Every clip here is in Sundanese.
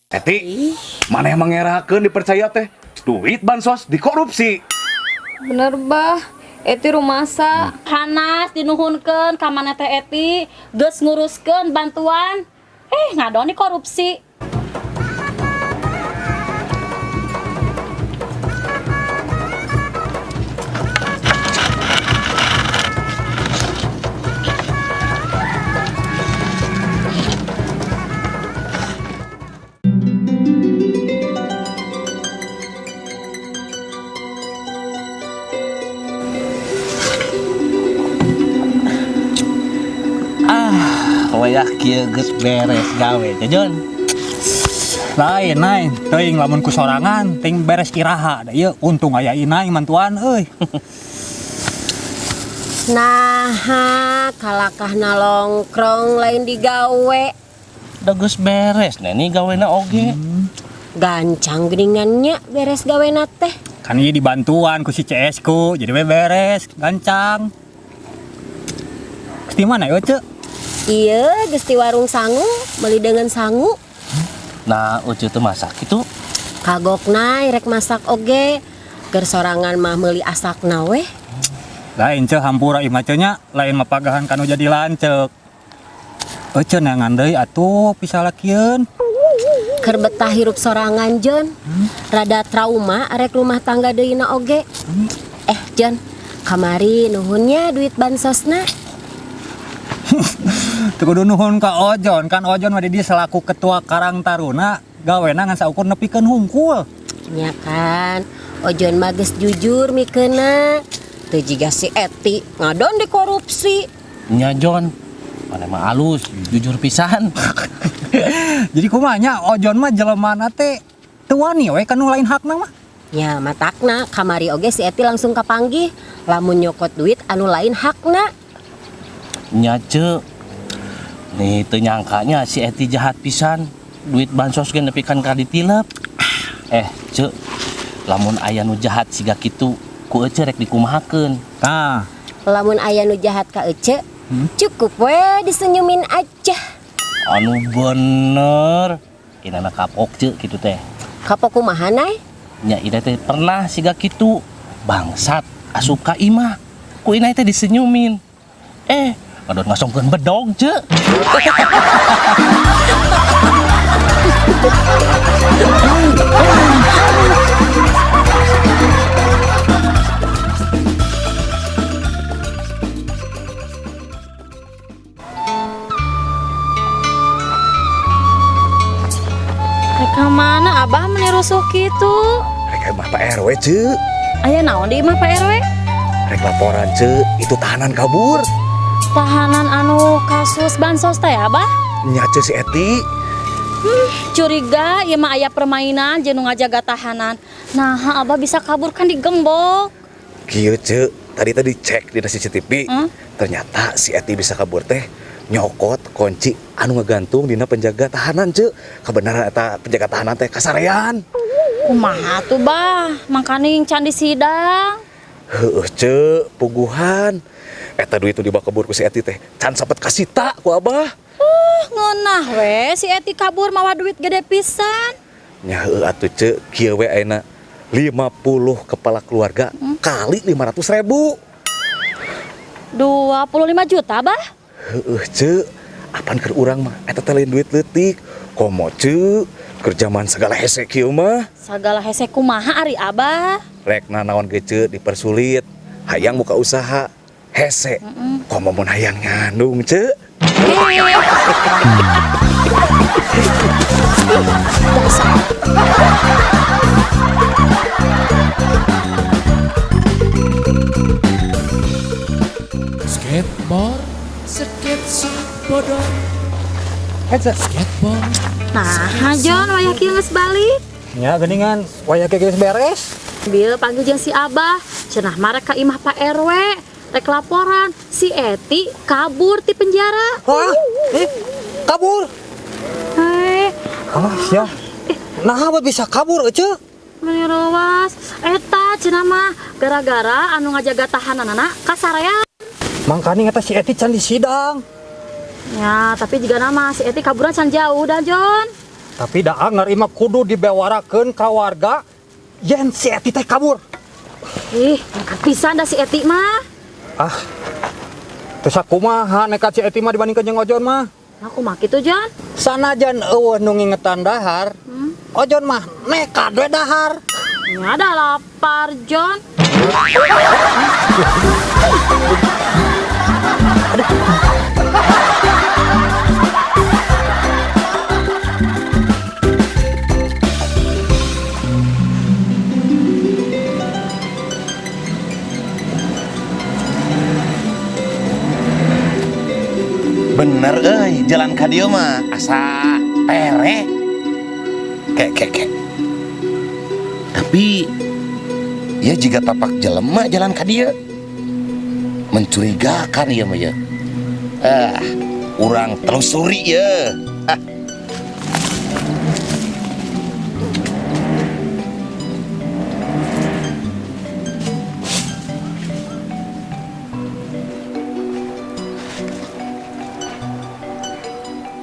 Eti, mana yang mengerakeun dipercaya teh? Duit bansos dikorupsi. Bener bah, Eti rumasa. Hanas dinuhunkeun ka maneh teh Eti, geus nguruskeun bantuan. Ngadon korupsi. Wayah kieu geus beres gawe teh Jon. Lain nain, teuing lamun ku sorangan ting beres iraha da ieu untung aya inai mantuan euy. Nah, kalakah nongkrong lain digawe. Da geus beres neni gawena oge. Gancang geuningannya beres gawena teh. Kan ieu dibantuan ku si CS ku, jadi we beres, gancang. Geus di mana euy, Ceu? Iya, geus di warung sangu, meuli dengan sangu. Nah, Ucu teu masak kitu. Kagok nay rek masak oge. Keur sorangan mah meuli asakna weh. Lain ceu hampura ieu mah ceu nya, lain mapagahan kanu jadi lanceuk. Euceun neangan deui atuh pisalakieun. Keur betah hirup sorangan Jon. Rada trauma arek rumah tangga deui na oge. Jon, kamari nuhunnya duit bansosna. Teu kudu nuhun ka Ojon, kan Ojon mah di dieu selaku ketua Karang Taruna gawena ngan saukur nepikeun hungkul. Nya kan, Ojon mah geus jujur mikeuna. Teu jiga si Eti ngadon dikorupsi. Nya Jon, mana mah alus, jujur pisan. Jadi kumaha nya Ojon mah jelemana teh teu wani we kanu lain hakna mah. Nya matakna kamari oge si Eti langsung kapanggih lamun nyokot duit anu lain hakna. Nya ceu. Nih teu nyangkanya si Eti jahat pisan. Duit bansos ge nepikan ka ditilep. Ceu, lamun aya nu jahat siga kitu ku ece rek dikumahakeun. Tah, Lamun aya nu jahat ka ece, cukup we disenyumin aja. Anu bener. Inana kapok ceu kitu teh. Kapok kumaha nay? Nya ina teh pernah siga kitu. Bangsat asup ka imah. Ku ina teh disenyumin. Ngadon ngasongkeun bedog ceu. Rek ka mana Abah meni rusuh kitu? Rek ka imah Pak RW, Ceu. Aya naon di imah Pak RW? Rek laporan, Ceu, itu tahanan kabur. Tahanan anu kasus bansos teh Abah? Nya Ceu si Eti. Curiga ieu mah aya permainan jeung nu ngajaga tahanan. Nah, Abah bisa kabur kan digembok. Kieu Ceu, tadi tadi cek di CCTV. Ternyata si Eti bisa kabur teh nyokot kunci anu ngegantung dina penjaga tahanan, Ceu. Kebenaran eta penjaga tahanan teh kasarean. Kumaha tuh, Bah? Mangkaning can disidang. Heueuh, Ceu, puguhan. Eta duit nu dibawa kabur ku si Eti teh can sempet kasita ku Abah. Ngeunah we si Eti kabur mawa duit gede pisan. Nya heueuh atuh Ceu, kieu we ayeuna 50 kepala keluarga kali 500.000. 25 juta, Bah? Heueuh, Ceu. Apan keur urang mah eta teh lain duit leutik. Komo Ceu, keur jaman sagala hese kieu mah. Sagala hese kumaha ari Abah? Rek nanaon ge Ceu dipersulit. Hayang buka usaha hese. Komo mun hayang nyandung Ceu. Skateboard, sketsa bodoh. Skateboard. Nah, Jon, wayah kieu geus balik. Nya geuningan wayah kieu geus beres. Bil panggil jeung si Abah, cenah mah rek ka imah Pak RW, rek laporan si Eti kabur ti penjara. Hah? Kabur? Alah, sia. Nah, apa bisa kabur, Ece? Meni rawas. Eta cenah mah gara-gara anu ngajaga tahananana kasarean. Mangkaning eta si Eti can disidang. Ya, tapi jika nama si Eti kaburan can jauh dah, Jon. Tapi da anger ieu mah kudu dibewarakeun ka warga yen si Eti teh kabur. Ih, nekat pisan da si Eti mah. Ah. Teu sakumaha nekat si Eti mah dibandingkeun jeung Ojon mah. Nah, kumaha kitu, Jon? Sanajan euweuh nu ngingetan dahar, Ojon mah nekat we dahar. Nya ada lapar, Jon. Bener euy, jalan ka dieu mah asa tere. Kek kek kek. Tapi ya jika tapak jelema jalan ka dieu. Mencurigakan ieu mah ya. Ah, urang telusuri ya. Ah.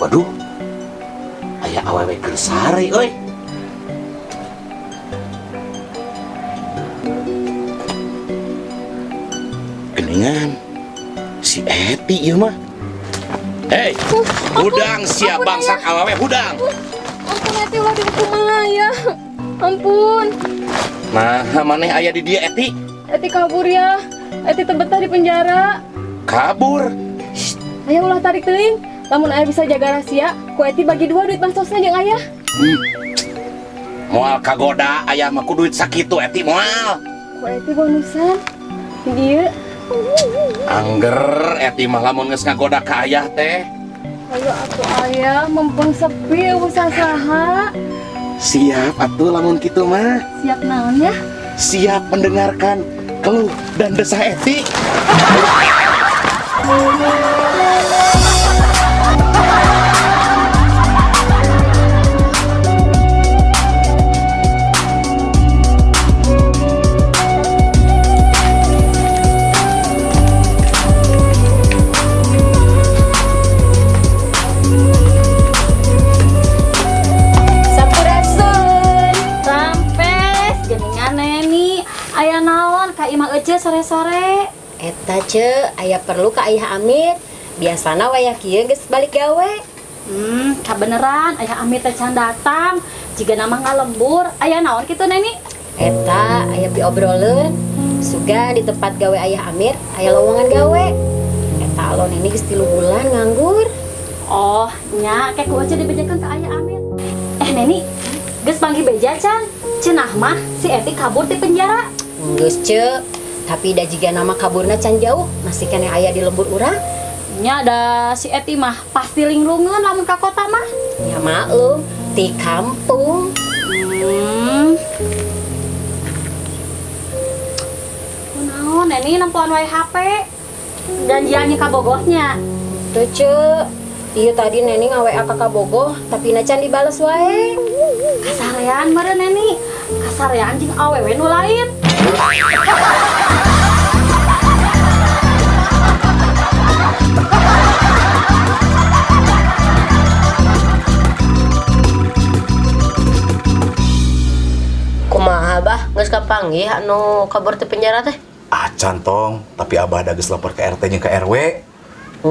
Waduh, aya awewe keur sare euy. Geningan si Eti ieu mah. Hei, hudang sia bangsat awewe hudang. Ampun Eti ulah dikumaha ya. Ampun. Nah, maneh aya di dieu Eti? Eti kabur ya. Eti teu betah di penjara. Kabur. Shh, ayah ulah tarik teuing. Lamun ayah bisa jaga rahasia, ku Eti bagi dua duit bansosna jeung ayah. Moal kagoda ayah mah ku duit sakitu Eti moal. Ku Eti bonusan. Di dieu. Angger Eti mah lamun geus ngagoda ka ayah teh. Ayo atuh ayah, mumpung sepi euweuh sasaha. Siap atuh lamun kitu mah. Siap naon ya? Siap mendengarkan keluh dan desah Eti. Sampurasun. Rampes, geningan Neni. Aya naon ka imah ece sore-sore? Eta ce, aya perlu ka Ayah Amir. Biasana wayah kieu geus balik gawe. Kabeneran Ayah Amir teh can datang. Jiga nama ngalembur, aya naon kitu Neni? Eta aya piobroleun. Sugan di tempat gawe Ayah Amir, aya lowongan gawe. Eta alon ini geus 3 bulan nganggur. Oh, nya kayak ku ece dibejakeun ka Ayah Amir. Neni, geus panggih beja can? Cenah mah si Eti kabur ti penjara. Geus ce, tapi da jiga nama kaburna can jauh, masih keneh aya di lembur urang. Nya da si Eti mah pasti linglungeun lamun ka kota mah. Ya maklum, ti kampung. Kunaon Neni nempoan wae HP. Janjiannya ka Bogohnya. Tuh ce, iya tadi Neni nge-WA ka Bogoh, tapi na can dibales wae. Kasarean meureun Neni, kasarean jeung awewe nu lain. Kumaha bah, geus kapanggih anu kabur ti penjara teh? Acan tong, tapi abah da geus lapor ke RT jeung ke RW.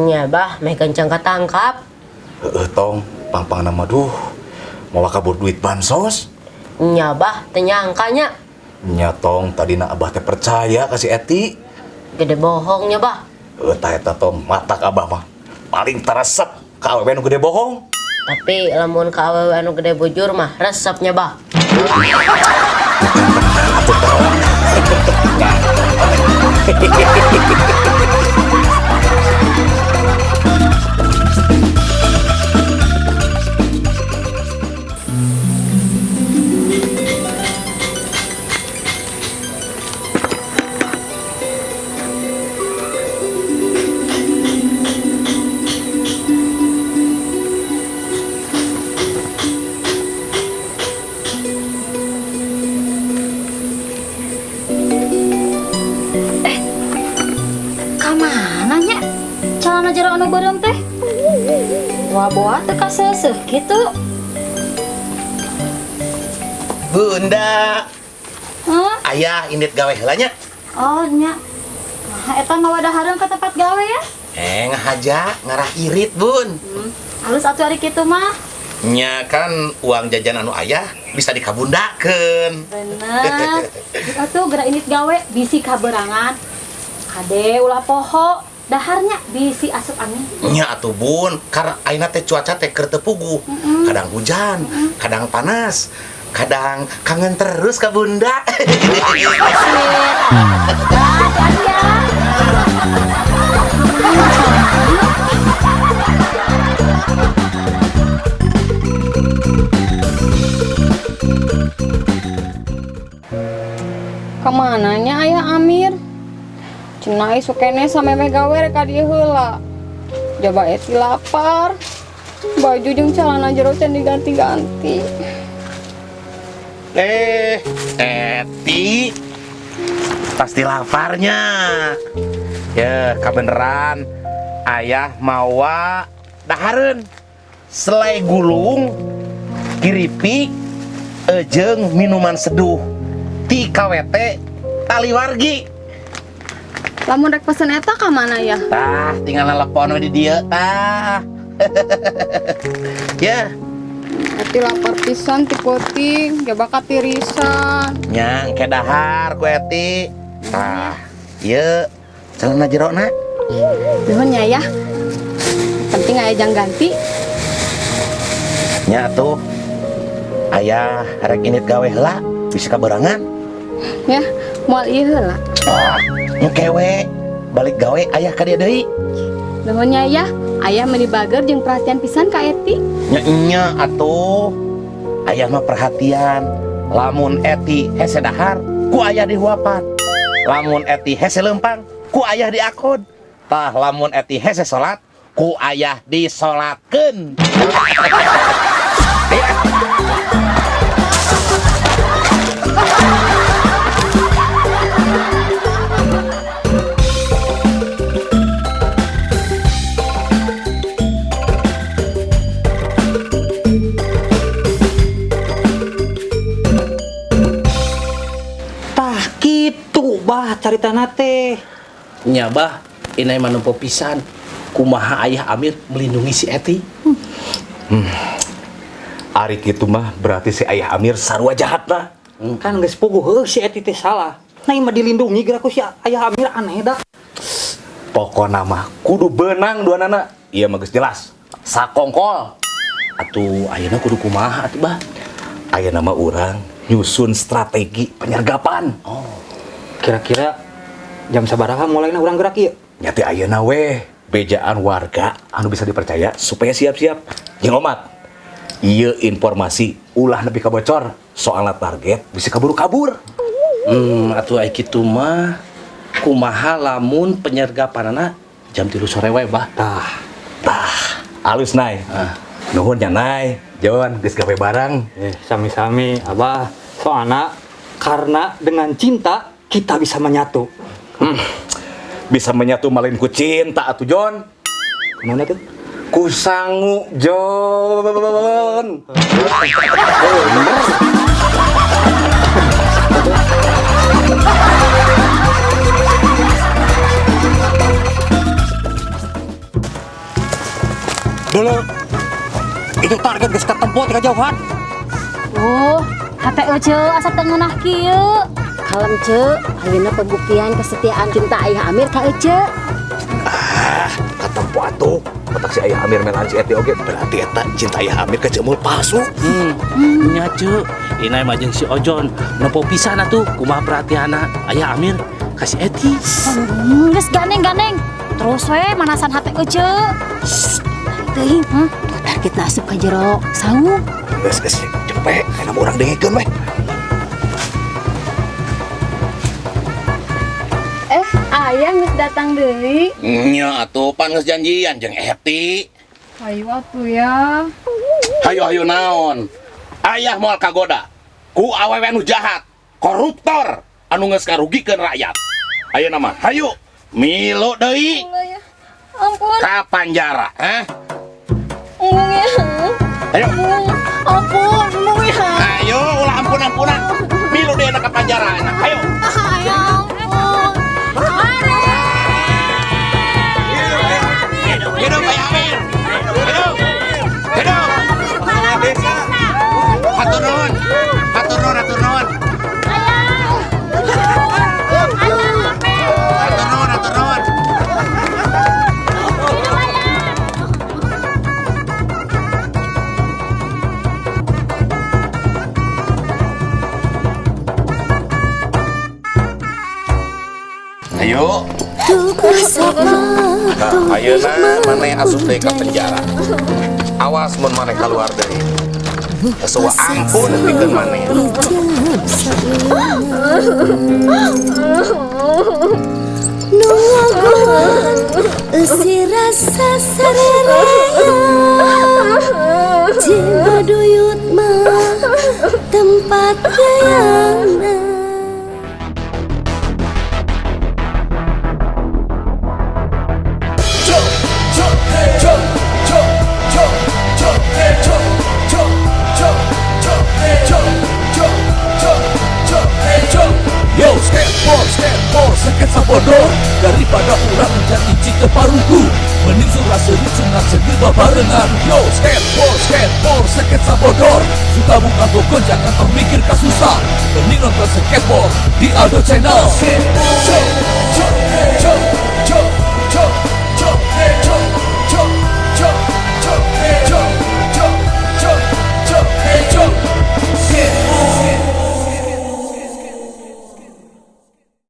Nya bah, meh kencang katangkap. Heeh tong, pang-pang nama duh, mawa kabur duit bansos. Nya bah, teu nyangka nya. Nya tong, tadina abah teh percaya ka si Eti. Gede bohongnya bah. Heuh tah eta tong, matak abah mah paling teresep ka awewe nu gede bohong. Tapi lamun ka awewe anu gede bujur mah resepnya bah. Celana jero anu beureum teh? Wah, boa teu kaseuseuh kitu. Bunda. Hah? Ayah indit gawe heula nya. Oh, nya. Nah, eta mawa dahareun ka tempat gawe ya? Eh, ngahaja ngarah irit, Bun. Halus atuh ari kitu mah. Nya kan uang jajan anu ayah bisa dikabundakeun. Bener. Atuh geura indit gawe bisi kaberangan. Kade ulah poho, daharnya bisi asup angin. Nya atuh Bun, karena ayeuna teh cuaca teh keur teu puguh. Kadang hujan, kadang panas, kadang kangen terus ka Bunda. Dah, hati-hati ya. Kemananya ayah Amir? Cenah isuk keneh samemeh gawe rek ka dieu heula. Jaba Eti lapar. Baju jeung celana jero can diganti-ganti. Eh, Eti pasti laparnya. Ya, kabeneran ayah mawa dahareun selai gulung, kiripik, ejeng minuman seduh ti KWT Tali Wargi. Lamun rek pesen eta ka mana ya? Tah, tinggal telepon we di dieu tah. Ya, Eti lapar pisan ti peuting, jaba katirisan. Nya engke dahar ku Eti. Tah, ieu celana jerona. Nuhun nya ya. Penting aya jang ganti. Nya atuh. Ayah rek indit gawe heula, bisa kaberangan. Ya, moal ieu heula. Ah, engke we balik gawe ayah ka dieu deui. Nuhun nya ya. Ayah meuni bager jeung perhatian pisan ka Eti. Nya nya atuh. Ayah mah perhatian. Lamun Eti hese dahar, ku ayah dihuapan. Lamun Eti hese lempang, ku ayah diakod. Tah lamun Eti hese salat, ku ayah disolatkeun. Tah kitu bah caritana teh. Nya bah, inai manempo pisan kumaha ayah Amir melindungi si Eti. Ari kitu mah berarti si ayah Amir sarua jahatna. Kan geus puguh heuh si Eti teh salah. Nah ieu mah dilindungi geura ku si ayah Amir aneh dah. Pokona mah kudu benang duanana. Ieu mah geus jelas. Sakongkol. Atuh ayeuna kudu kumaha atuh bah? Ayeuna mah urang nyusun strategi penyergapan. Oh. Kira-kira jam sabaraha mulaina urang gerak ieu? Nya teh ayeuna weh bejaan warga anu bisa dipercaya supaya siap-siap. Jeung omat. Ieu informasi ulah nepi ka bocor soalna target bisa kabur-kabur. Atuh aya kitu mah kumaha lamun penyergapanana jam 3 sore we bah. Tah, Tah, alus Nay. Ah. Nuhun nya Nay. Jon, geus gawe barang. Sami-sami Abah. Soalna karena dengan cinta kita bisa menyatu. Bisa menyatu malin ku cinta atuh Jon. Kemana tuh? Ku sangu Jon. Dulu itu target geus ketempo ti kajauhan. Oh, hate Ece asa teu ngeunah kieu. Kalem ce, ayeuna pembuktian kesetiaan cinta ayah Amir ka Ece. Katempo atuh. Otak si ayah Amir melaan si Eti oge berarti eta cinta ayah Amir ke Cemul palsu. Nya ceu, inai mah jeung si Ojon nempo pisan atuh kumaha perhatianna ayah Amir ka si Eti. Geus gandeng-gandeng. Terus we manasan hate Ece. Teuing, target asup ka jero saung. Geus geus cepet kana urang dengekeun weh. Eh, ayah geus datang deui. Nya atuh pan geus janjian jeung Eti. Hayu atuh ya. Hayu hayu naon? Ayah moal kagoda ku awewe anu jahat, koruptor anu geus ngarugikeun rakyat. Ayeuna mah hayu milu deui Ulah ya. Ampun, ka panjara, heh? embung ya. Ayo. Embung. Ampun, embung ya. Ayo ulah ampun-ampunan. Yuk. Nah, ayeuna maneh asup deui ka penjara. Awas mun maneh keluar deui. Euweuh ampun pikeun maneh. Nungguan eusi rasa sarerea. Cibaduyut mah tempat gayana. Yo, skateboard, skateboard, sketsa bodor. Daripada urang menjadi cita parugu, mending surah seri sunat segi babarengan. Yo, skateboard, skateboard, sketsa bodor. Suka buka bokon, jangan tong mikir kasusah. Mending nonton skateboard di Aldo Channel. Skateboard.